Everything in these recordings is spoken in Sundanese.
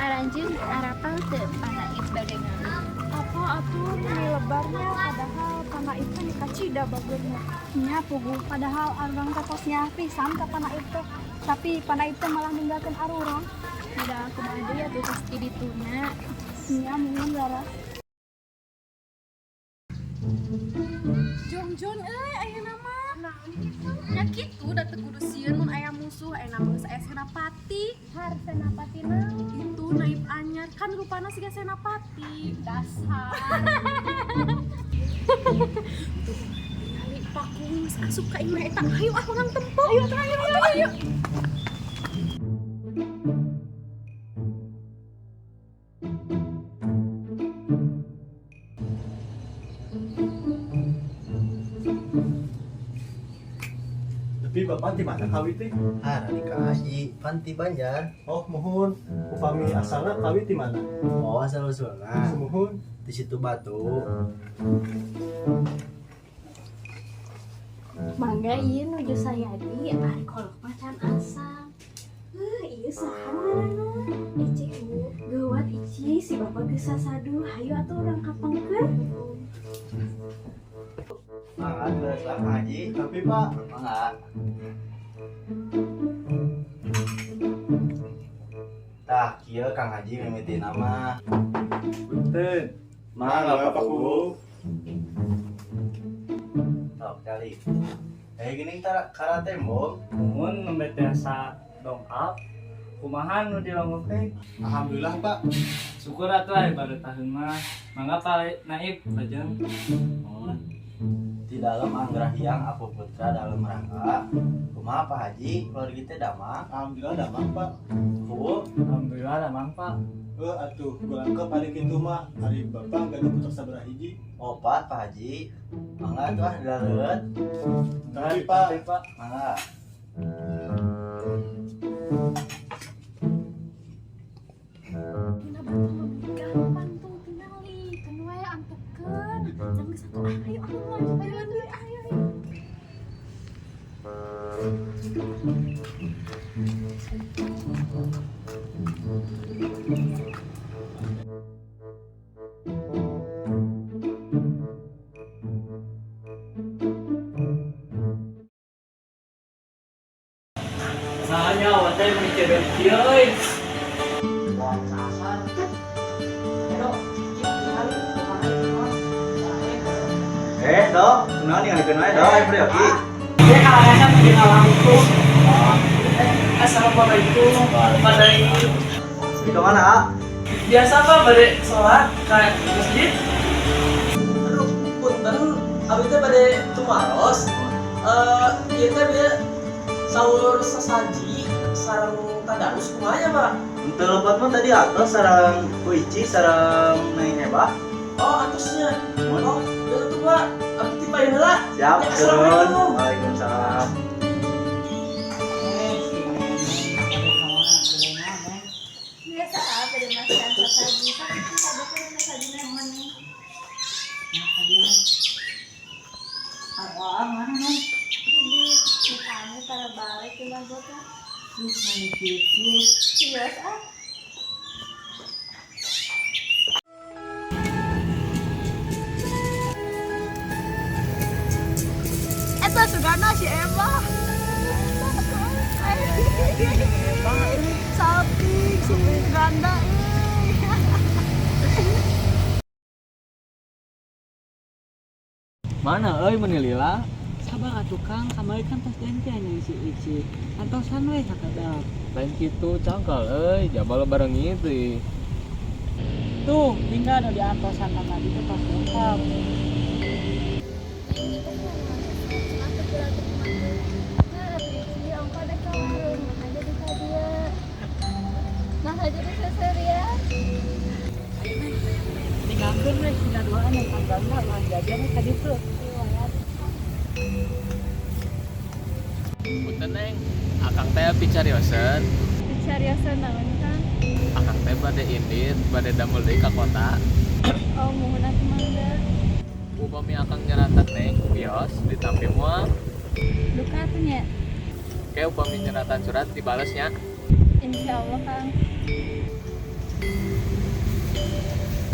Aranjeun arapal teu Pa Naib bade ngalih? Apa atuh meni lebarnya, padahal Pa Naib teh kacida bageurna. Nya puguh, padahal arurang teh tos nyaah pisan ka Pa Naib teh. Tapi Pa Naib teh malah ninggalkeun arurang. Udah kumaha deui atuh, tos di dituna. Nya muhun, Lara. Jongjon euy ayeuna mah. Nya kitu da teu kudu sieun mun aya musuh, ayeuna mah geus aya senapati. Har, senapati naon? Itu naib anyar kan rupana siga senapati. Dasar. Tuh, tingali pakung geus asup ka imah eta. Hayu ah, urang tempo. Ayo ayo ayo ayo. Tapi bapak di mana kawit teh? Ah, di Haji, pan ti Banjar. Oh, muhun. Upami asalna kawit di mana? Oh, asal usulna Sumuhun. Di situ Batu. Mangga, ieu nuju Sayadi, ari kolok mah can asam. Ieu saha ngaranna? Ici, Bu. Gawat Ici, si bapak geus sasaduh. Hayu atuh urang kapengkeun. Mangga beres lah, Kang Haji. Tapi Pak, Mangga. Tah, kieu Kang Haji mimiti nama. Punten. Mangga, Pak Kubu. Tok kali. Eh, gini tara kara tembok. Muhun, nembe tiasa dongkap. Kumaha nu di Lombok teh? Alhamdulillah, Pak. Syukur atuh aya baru tahun mah. Mangga Pak Naib lajeng. Oh. Di dalam Anggrah Hyang Apu Putra dalam rangka. Kumaha Pak Haji, keluarga teh damang? Alhamdulillah damang, Pak. Kubu. Alhamdulillah damang, Pak. Eh, atuh kurang ke paling kitu mah. Ari bapak gaduh putra sabaraha hiji? Opat, Pak Haji. Mangga atuh ah dilaleueut. Tapi Pak, Tapi, Pak. Mangga. Dina batur mah gampang tuh tingali. Keun we antukeun. Jangan geus atuh ah, ayo ayo ayo ayo ayo ayo. Nah, nyawa teh mikir kieu euy. Wah, sasar. Ayo, cicip tingali kumaha itu mah. Eh, dok, kunaon ningalikeun wae, dok, aya peryogi. Dia kalahnya mungkin langsung. Assalamualaikum. Pak Naib. Di mana, ah? Biasa Pak, bade sholat ke masjid. Aduh, punten, abdi teh bade tumaros. Eh, ieu teh bieu saur sasaji sareng tadarus kumaha nya, Pak? Untuk lepat mah tadi atos sareng ku Ici sareng Neng Eba. Oh, atosnya. Oh, ya tuh Pak. Abdi ti payun heula. Siap, Ya, turun. assalamualaikum. Waalaikumsalam. Biasa ah, pada masihan sasaji. Sok itu sabukeun sasajina mana? Awal mana, Neng? Di kami para balik di Lombok. Ih, mana gitu. Serius ah. Eta sugana si Eva. Salting si ganda euy. Mana euy meuni lila? Sabar atuh, Kang, kamari kan tos janjian jeung si Ici. Antosan we sakedap. Lain kitu cangkal euy, jabal bareng itu. Tuh, tinggal nu diantosan tadi teh tos lengkap. Ini teh cenah teu kurang. Nah, Ici ongko dek ka warung, nah aja di ka dieu. Nah aja di seserian. Tinggalkeun we sina duaan yang Kang Ganda ulah jajan we ka ditu. Punten, Neng, akang teh picarioseun. Picarioseun naon, Kang? Akang teh bade indit, bade damel deui ka kota. Oh, muhun atuh, mangga. Upami akang nyeratan Neng, wios ditampi moal? Duka atuh nya. Ke upami nyeratan surat dibalesnya. Insya Allah, Kang.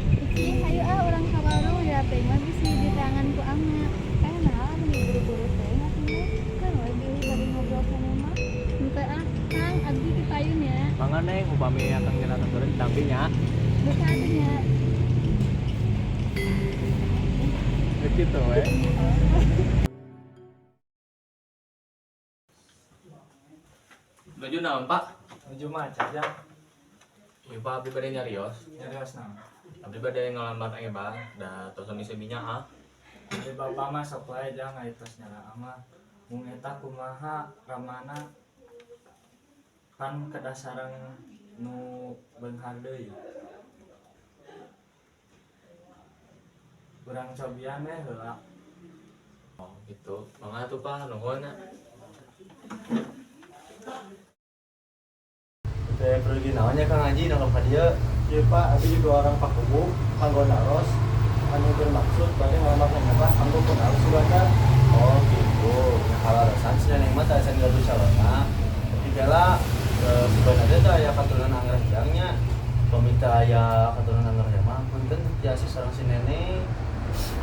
Ici, hayu ah urang ka warung ya teh mah bisi diteangan ku ama. Eh, nah, meni buru-buru teh atuh mah. Kan we bilih bari ngobrol keneh mah. Henteu ah, Kang, abdi ti payun ya. Mangga Neng, upami akang nyeratan turun ditampi nya. Duka atuh nya. Gitu we. Nuju naon, Pak? Nuju maca jang. Ieu Pak, abdi bade nyarios. Nyarios naon? Abdi bade ngalamar Neng Ebah, da tos sami-sami nya ah. Ari bapak mah sok wae jang ari tos nyala mah. Mung eta kumaha ramana kan kedah sareng nu beunghar deui. Urang cobian we heula. Oh, gitu. Mangga atuh Pak, nuhun nya. Teh pergi naonnya Kang Haji nongkrong ka dieu. Ieu Pak, abdi juga orang Pakubu, kanggo naros anu bermaksud bade ngalamar Neng Ebah kanggo pun alus sugana. Oh gitu. Nya kalaresan si Neneng mah teh acan gaduh calonna. Tapi gala sebenarnya teh aya katurunan Anggrah Hiang nya. Pami teu aya katurunan Anggrah Hiang mah punten tiasa sareng si Neneng.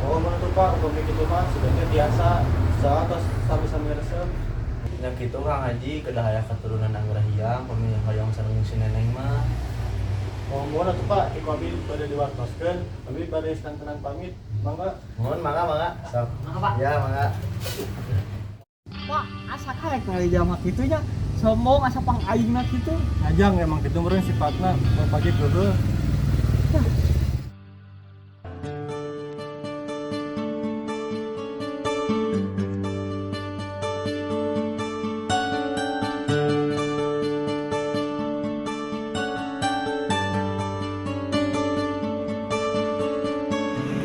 Oh, mana tuh Pak, upami kitu mah sebenarnya biasa saha tos sami-sami resep. Nya kitu Kang Haji kedah aya katurunan Anggrah Hiang pami hoyong sareng si Neneng mah. Oh, mohon atuh Pak, iku abdi bade diwartoskeun, abdi bade sakantenan pamit. Mangga. Mohon mangga mangga. Sok. Mangga, Pak. Ya mangga. Wah, asa karek kali jalma kitu nya. Sombong asa pang aingna kitu. Ajang emang kitu meureun sifatna, bapak ge geuleuh.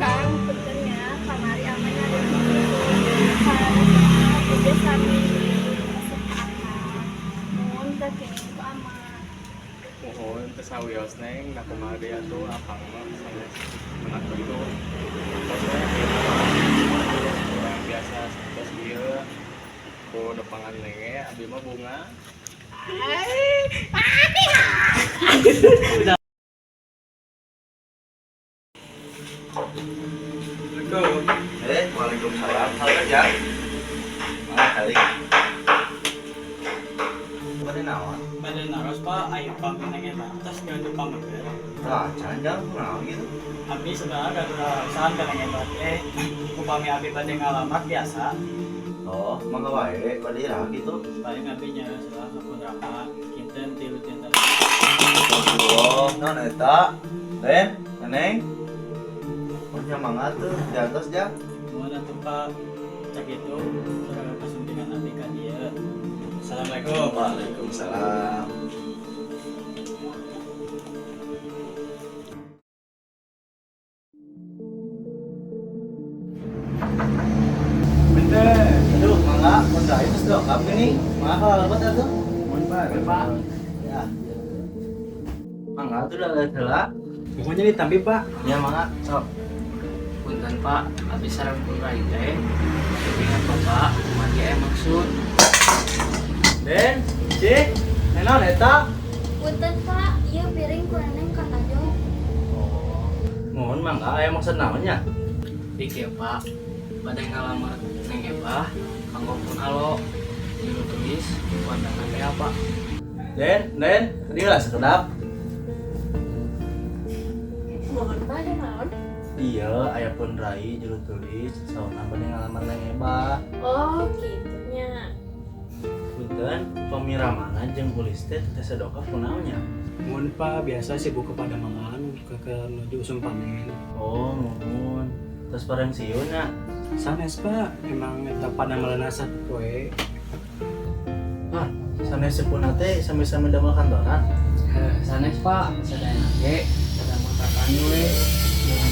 Kang, punten nya kamari ama nyarios kitu. Karena abdi sami resep ka akang. Mun teu kenging ku ama. Mohon teu sawios Neng, da kumaha deui atuh akang mah sanes menak kitu. Tos we ieu mah urang biasa tos ieu ku nepangan Neng ge abdi mah bunga. Assalamualaikum. Eh, waalaikumsalam. Halo Jang. Mangga kali. Bade naon? Bade naros Pak, ayo pami Neng Ebah tos gaduh pameget. Tah, acan jang kunaon gitu. Abdi sebenarnya gaduh alasan ka Neng Ebah teh. Upami abdi bade ngalamar biasa. Oh, mangga wae, bade iraha kitu. Paling abdi nyarios heula ka pun Rama, kinten tilu dinten. Oh, naon eta? Den, Neneng. Oh, nya mangga tuh, diantos jang. Mohon atuh Pak, cek itu kasumpingan abdi ka dieu. Assalamualaikum. Waalaikumsalam. Bentar. Aduh, mangga, mun rai geus dongkap geuning. Mangga kalau lebet atuh. Mohon Pak. Pak. Ya. Mangga atuh da leuh heula. Pokoknya ditampi Pak. Ya mangga, sok. Punten Pak, abdi sareng pun rai teh. Kepingan Bapak, kumaha ge maksud? Den, Cik, naon eta? Punten Pak, ieu piring ku Neneng katajong. Oh, mohon mangga aya maksud naon nya? Dike Pak, bade ngalamar Neng Ebah, kanggo pun alo. Juru tulis, pandangan teh apa? Den, Den, dieu lah sekedap. Mohon Pak, ada naon? Iya, aya pun rai juru tulis, sauna bade ngalamar Neng Ebah. Oh, kitu nya. Punten, pamiramana jeung ulis teh teu sadokap kunaon nya? Mohon Pak, biasa sibuk kepada mangan ke menuju usum panen. Oh, nuhun. Terus bareng siun nya. Sanes Pak, emang eta pada meulana poe. Ah, sanes sepuhna teh sami-sami damel kantoran. Heh, sanes Pak, sadayana ge, sadamel tatani we.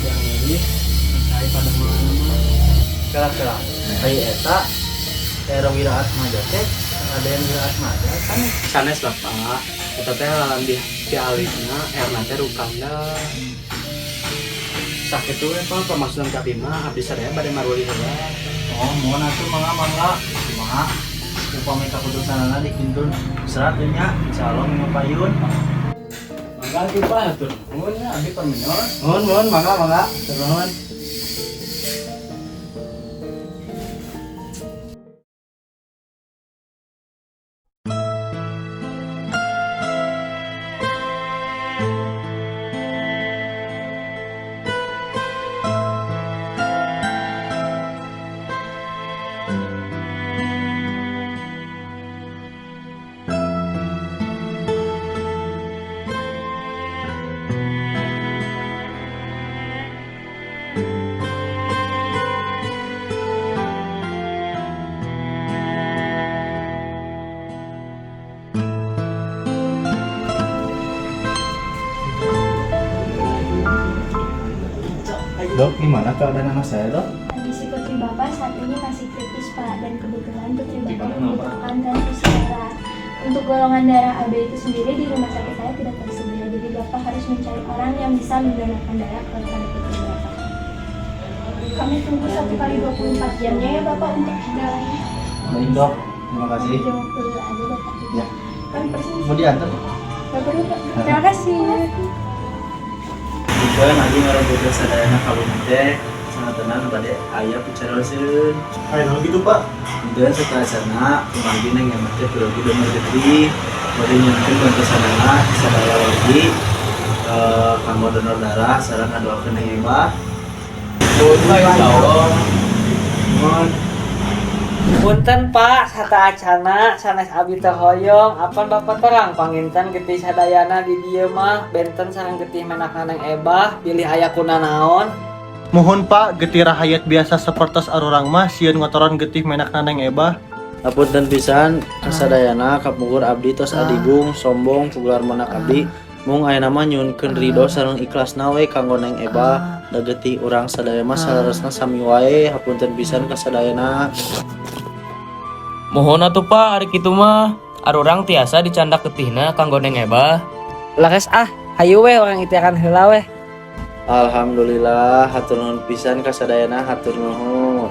Jeung nulis, mencari pada meulana mah. Kela-kela. Ai eta Era Wira Atmaja teh Raden Wira Atmaja kan Sanes Bapak, eta teh lalan di alisna erna teh rukanda. Sakitu we Pak pamasudan ka abdi mah, abdi sadaya bade maruli heula. Oh, mohon atuh mangga mangga. Kumaha? Upami kaputusanana dikintun serat teh nya, insyaallah minggu payun. Mangga tuh Pak, hatur nuhun ya, abdi permios. Nuhun, nuhun, mangga, mangga. Hatur nuhun. Dok, gimana keadaan anak saya, Dok? Kondisi putri Bapak saat ini masih kritis, Pak, dan kebetulan putri Bapak membutuhkan transfusi darah. Untuk golongan darah AB itu sendiri di rumah sakit saya tidak tersedia, jadi Bapak harus mencari orang yang bisa mendonorkan darah kepada putri Bapak. Kami tunggu 1 kali 24 jamnya ya Bapak untuk darahnya. Baik, Dok. Terima kasih. Jam waktu aja Bapak. Ya. Kami permisi. Mau diantar? Gak perlu, Pak. Terima kasih. Juga nanti ngarebut sadayana kawin teh sangat tenang bade aya picarioseun. Ayo naon gitu Pak? Dan setelah sana kumargi neng yang teh perlu donor getih bade nyunkeun bantosanana sadaya wargi kanggo donor darah sareng ngadoakeun Neng Ebah. Nuhun Pak, insyaallah. Nuhun. Punten Pak, sata acana sanes abi teh hoyong, apan Bapak terang panginten getih sadayana di dieu mah benten sareng getih menakna Neng Ebah bilih aya kunanaon. Mohon Pak, getih rahayat biasa sapertos arurang mah sieun ngotoran getih menakna Neng Ebah. Hapunten pisan kasadayana kapungkur abdi tos adigung sombong pugular menak abdi mung ayeuna mah nyuhunkeun ridho sareng ikhlasna we kanggo Neng Ebah da getih urang sadaya mah saleresna sami wae hapunten pisan kasadayana. Mohon atuh Pak, ari kitu mah arurang tiasa dicandak getihna kanggo Neng Ebah. Leres ah, hayu we urang itiaran heula we. Alhamdulillah hatur nuhun pisan kasadayana hatur nuhun.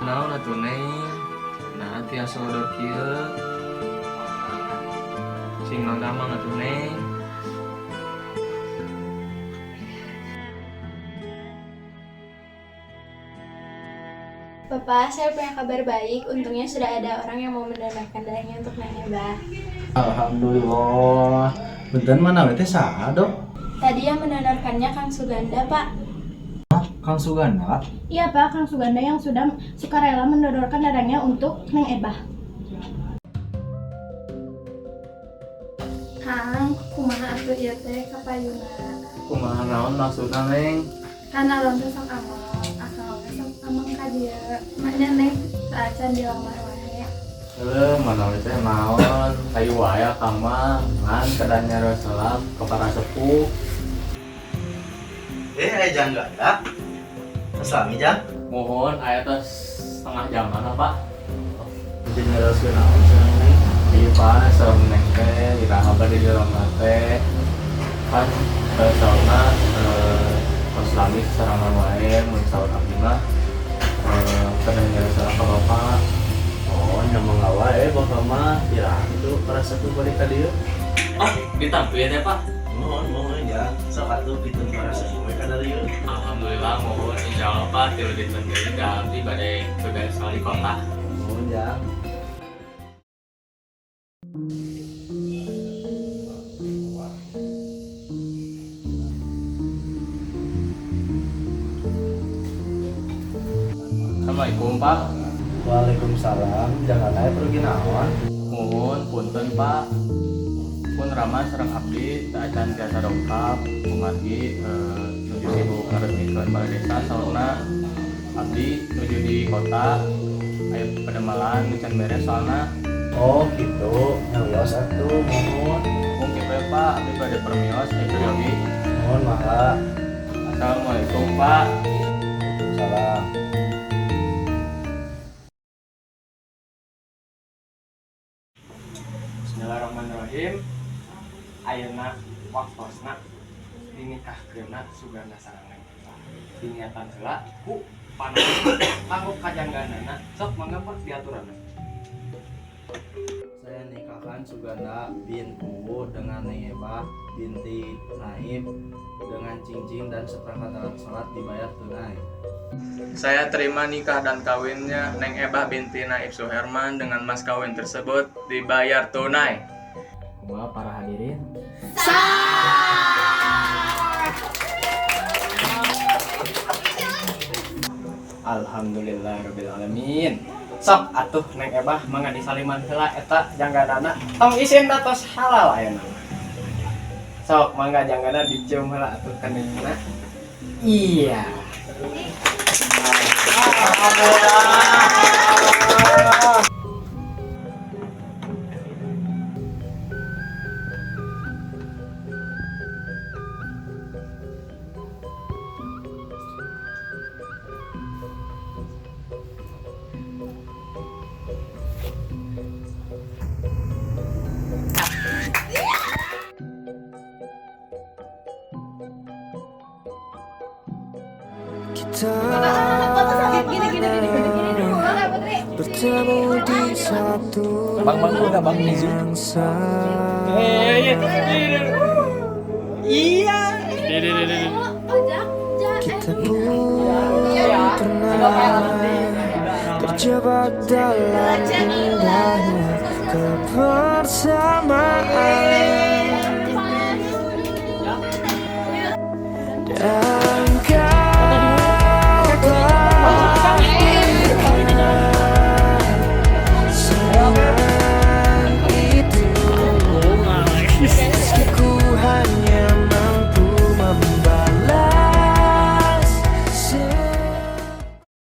Naon atuh Neng? Nah, tiasa odor kieu. Sing damang atuh Neng. Bapak, saya punya kabar baik. Untungnya sudah ada orang yang mau mendonorkan darahnya untuk Neng Ebah. Alhamdulillah. Punten mana we teh saha, Dok? Tadi yang mendonorkannya Kang Suganda, Pak. Kang Suganda? Iya Pak, Kang Suganda yang sudah sukarela mendonorkan darahnya untuk Neng Ebah. Kang, kumaha atuh ieu teh kapayuna? Kumaha naon maksudna Neng? Kan alon teh sok among, akang oge sok among ka dieu. Manya Neng saacan dilamar wae. Heuh, mana we teh naon? Hayu wae akang mah, ngan kedah nyarios heula ka para sepuh. Aya jang ganda. Salami jang. Mohon aya tos setengah jaman lah, Pak. Jadi nyarioskeun naon cenah Neng? Iya Pak, saur Neng teh iraha bade dilamar teh. Kan saurna tos lami sarangan wae mun saur abdi mah kedah nyarios heula ka Bapak. Oh, nya mangga wae Bapak mah iraha kitu para sepuh balik ka dieu. Oh, ditampi ya teh Pak. Mohon, mohon ya. Sok atuh pikeun para sepuh we ka dieu. Alhamdulillah mohon insyaallah Pak tilu dinten deui da abdi bade beberes di kota. Mohon jang. Assalamualaikum Pak. Waalaikumsalam. Jangan aya pergi naon? Mohon punten Pak. Pun rama sareng abdi teu acan tiasa dongkap kumargi nuju sibuk ngaresmikeun balai desa saurna abdi nuju di kota aya padamalan nu can beres soalna. Oh gitu, nya wios atuh mohon. Mung kitu we Pak, abdi bade permios aya peryogi. Mohon mangga. Assalamualaikum Pak. Waalaikumsalam. Bismillahirrahmanirrahim. Ayeuna waktosna dinikahkeunna Suganda sareng Neng Ebah. Diniatan heula ku panah kanggo kajangganana sok mangga Pak diaturanna. Saya nikahkan Suganda bin Kuwu dengan Neng Ebah binti Naib dengan cincin dan seperangkat alat sholat dibayar tunai. Saya terima nikah dan kawinnya Neng Ebah binti Naib Suherman dengan mas kawin tersebut dibayar tunai. Kumaha para hadirin? Alhamdulillahirabbil alamin. Sok atuh Neng Ebah mangga disaliman heula eta janggadana. Tong isin da tos halal ayeuna. Sok mangga janggana dicium heula atuh ka Nengna. Iya. Gini gini gini gini gini dulu. Bertemu di satu Bang, bang, udah bang di Zoom. yang sama. Iya. Kita pun pernah terjebak dalam indahnya kebersamaan. Dan